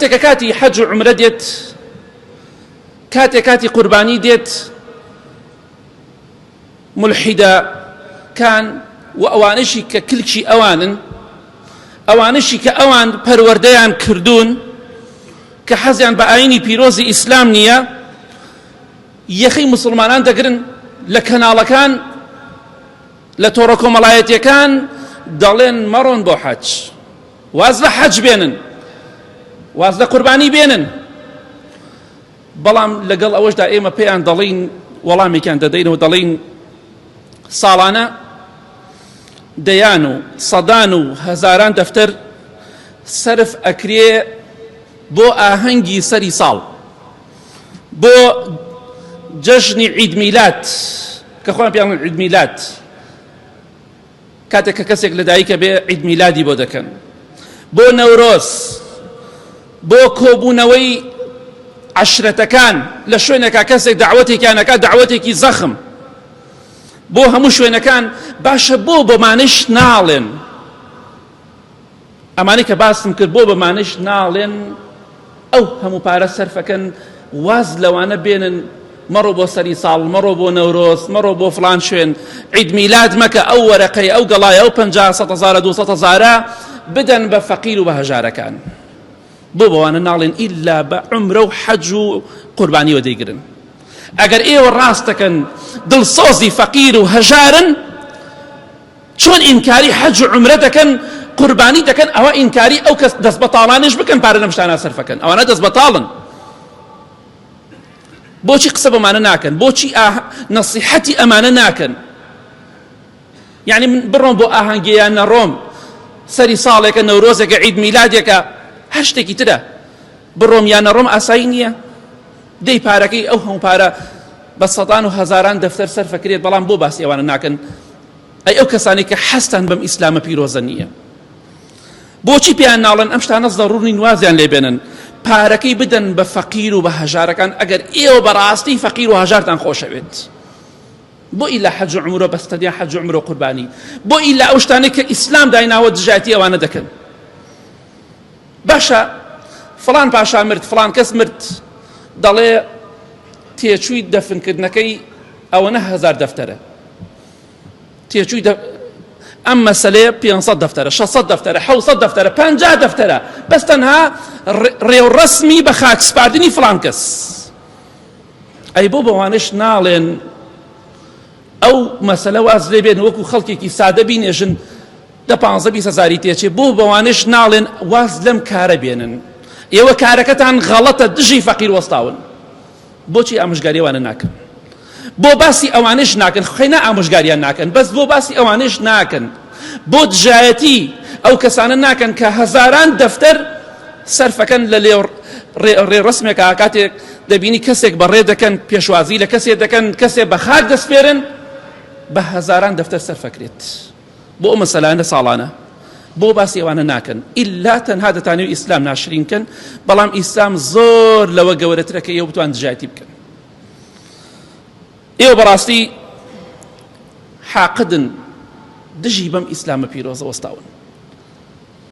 کاتێک کە کاتی حەج و عومرە دێت، کاتێک کاتی قوربانی دێت، مولحیدە کان و ئەوانەشی کە کلکی ئەوانن، ئەوانەشی کە ئەوان پەروەردەیان کردوون کە حەزیان بە ئاینی پیرۆزی ئیسلام نییە، یەخەی موسڵمانان دەگرن لە کەناڵەکان، لە تۆڕە کۆمەڵایەتیەکان دەڵێن مەڕۆن بۆ حەج، واز لە حەج بێنن، واز لە قوربانی بێنن. بەڵام لەگەڵ ئەوەشدا ئێمە پێیان دەڵێین، وەڵامێکیان دەدەینەوە، دەڵێین ساڵانە دەیان و سەدان و هەزاران دەفتەر سەرف ئەکرێ بۆ ئاهەنگی سەری ساڵ، بۆ جەژنی عید میلاد کە خۆیان پێیان عید میلاد، کاتێک کە کەسێک لەدایکە بێ عید میلادی بۆ دەکەن، بۆ نەورۆز، بۆ کۆبوونەوەی عەشرەتەکان لە شوێنێکا کەسێک دەعوەتێکیان ئەکات، دەعوەتێکی زەخم بۆ هەموو شوێنەکان. باشە بۆ بەمانەش ناڵێن ئەمانەی کە باسم کرد؟ بۆ بەمانەش ناڵێن ئەو هەموو پارە سەرفەکەن، واز لەوانە بێنن، مەڕۆ بۆ سەری ساڵ، مەڕۆ بۆ نەورۆز، مەڕۆ بۆ فڵان شوێن، عید میلاد مەکە، ئەو وەرەقەی، ئەو گەڵای، ئەو 50 سەد هەزارە، 200 هەزارە بدەن بە فەقیر و بە هەژارەکان. بۆ بەوانە ناڵێن؟ ئیلا بە عومرە و حەج و قوربانیەوە دەیگرن. ئەگەر ئێوە ڕاست دەکەن دڵسۆزی فەقیر و هەژارن، چۆن ئینکاری حەج و عومرە دەکەن، قوربانی دەکەن؟ ئەوە ئینکاری ئەو کەس دەست بەتاڵانش بکەن پارە لەم شتانە سەرفەکەن، ئەوانە دەست بەتاڵن. بۆچی قسە بەمانە ناکەن؟ بۆچی نەسیحەتی ئەمانە ناکەن؟ یعنی من بڕۆم بۆ ئاهەنگێ یان نەڕۆم، سەری ساڵێکە، نەورۆزێکە، عید میلادێکە، هەر شتێکی ترە، بڕۆم یان نەڕۆم ئاسایی نییە؟ دەی پارەکەی ئەو هەموو پارە بە سەدان و هەزاران دەفتەر سەرفەکرێت، بەڵام بۆ باسی ئەوانە ناکەن؟ ئەی ئەو کەسانەی کە حەزتان بەم ئیسلامە پیرۆزە نییە، بۆچی پێیان ناڵێن ئەم شتانە زەڕوور نین، وازیان لێ بێنن، پارەکەی بدەن بە فەقیر و بە هەژارەکان؟ ئەگەر ئێوە بەڕاستی فەقیر و هەژارتان خۆشەوێت، بۆ ئیلا حەج و عومرە بەس تەنیا حەج و عومرە و قوربانی؟ بۆ ئیلا ئەو شتانەی کە ئیسلام دایناوە دژایەتی ئەوانە دەکەن؟ باشە فڵان پاشا مرد، فڵان کەس مرد، دەڵێ تێچووی دەفنکردنەکەی ئەوەنە هەزار دەفتەرە، تێچووی ئەم مەسەلەیە 500 دەفتەرە، 600 دەفتەرە، 700 دەفتەرە، 50 دەفتەرە، بەس تەنها ڕێوڕەسمی بە خاک سپاردنی فڵان کەس. ئەی بۆ بەوانش ناڵێن ئەو مەسەلە واز لێ بێن، وەکو خەڵکێکی سادە بینێژن، دە پانزە 20 هەزاری تێچێ؟ بۆ بەوانش ناڵێن واز لەم کارە بێنن، ئێوە کارەکەتان غەڵەتە، دژی فەقیر وەستاون؟ بۆچی ئامۆژگاری ئەوانە ناکەن؟ بۆ باسی ئەوانش ناکەن؟ خەینا ئامۆژگاریان ناکەن، بەس بۆ باسی ئەوانش ناکەن؟ بۆ دژایەتی ئەو کەسانە ناکەن کە هەزاران دەفتەر سەرفەکەن لە لێ ڕێڕەسمێکا؟ کاتێک دەبینی کەسێک بەڕێ دەکەن، پێشوازی لە کەسێ دەکەن، کەسێ بە خاک دەسپێرن، بە هەزاران دەفتەر سەرفەکرێت بۆ ئەو مەسەلانە ساڵانە. بۆ باسی ئەوانە ناکەن؟ ئیلا تەنها دەتانەوێت ئیسلام ناشرین کەن، بەڵام ئیسلام زۆر لەوە گەورەترە کە ئێوە بتوان دژایەتی بکەن. ئێوە بەڕاستی حاقدن، دژی بەم ئیسلامە پیرۆزە وەستاون.